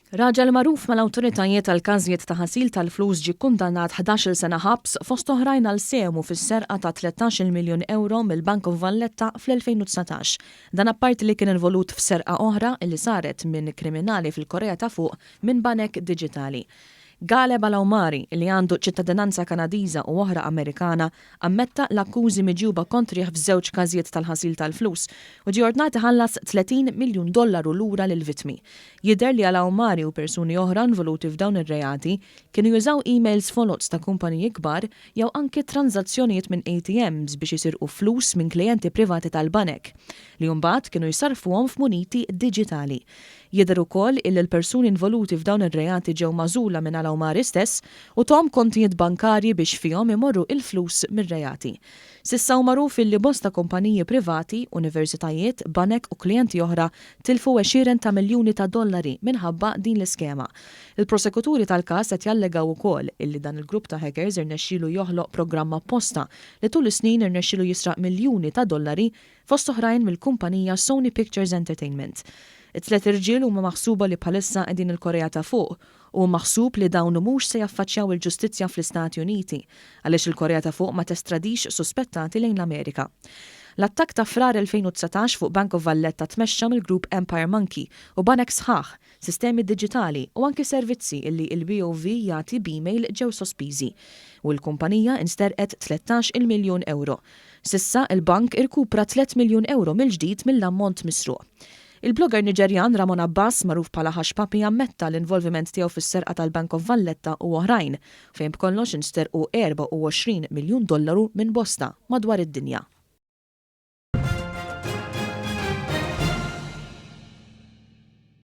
Raġel magħruf mal-awtoritajiet għal każijiet ta' ħasil tal-flus ġie kkundannat 11-il sena ħabs fost oħrajn għal sehmu fis-serqa ta' 13-il miljun ewro mill-Bank of Valletta fl-2019. Dan apparti li kien involut f'serqa oħra li saret minn kriminali fil-Korea ta' Fuq minn banek diġitali. Ghaleb Alaumary, li għandu ċittadinanza Kanadiża u oħra Amerikana, ammetta l-akkużi miġjuba kontrih f'żewġ każijiet tal-ħasil tal-flus u ġie ordnat iħallas 30 miljun dollaru lura lill-vittmi. Jidher li Alaumary u persuni oħra involuti f'dawn ir-reati kienu jużaw emails foloz ta' kumpaniji kbar jew anki tranżazzjonijiet minn ATMs biex jisirqu flus minn klijenti privati tal-banek, li mbagħad kienu jsarrfuhom f'muniti diġitali. Jidher ukoll illi l-persuni involuti f'dawn ir-reati ġew magħżula minn Alaumary stess u tahom kontijiet bankarji biex fihom imorru il-flus mir-reati. S'issa hu magħruf illi bosta kumpaniji privati, universitajiet, banek u klijenti oħra tilfu għexieren ta' miljuni ta' dollari minħabba din l-iskema. Il-prosekuturi tal-każ qed jallegaw ukoll illi dan il-grupp ta' hackers irnexxielu joħloq programm apposta li tul is-snin irnexxielu jisraq miljuni ta' dollari fost oħrajn mill-kumpanija Sony Pictures Entertainment. It-tlet irġiel huma maħsuba li bħalissa qegħdin il-Korea ta' Fuq u maħsub li dawn mhux se jaffaċċjaw il-ġustizzja fl-Istati Uniti għaliex il-Korea ta' Fuq ma testradix suspettati lejn l-Amerika. L-attakk ta' Frar 2019 fuq Bank of Valletta tmexxa mill-grupp Empire Monkey u banek sħaħ, sistemi diġitali u anki servizzi illi il-BOV jagħti b'email ġew sospiżi. U l-kumpanija insterqet 13 il-miljun euro. S'issa il-bank irkupra 3 miljun euro mill-ġdid mill-ammont misruq. Il-blogger Niġerjan Ramon Abbas, magħruf bħala Hushpuppi, ammetta l-involviment tiegħu fis-serqa tal-Bank of Valletta u oħrajn, fejn b'kollox insterqu 24 miljun dollaru minn bosta madwar id-dinja.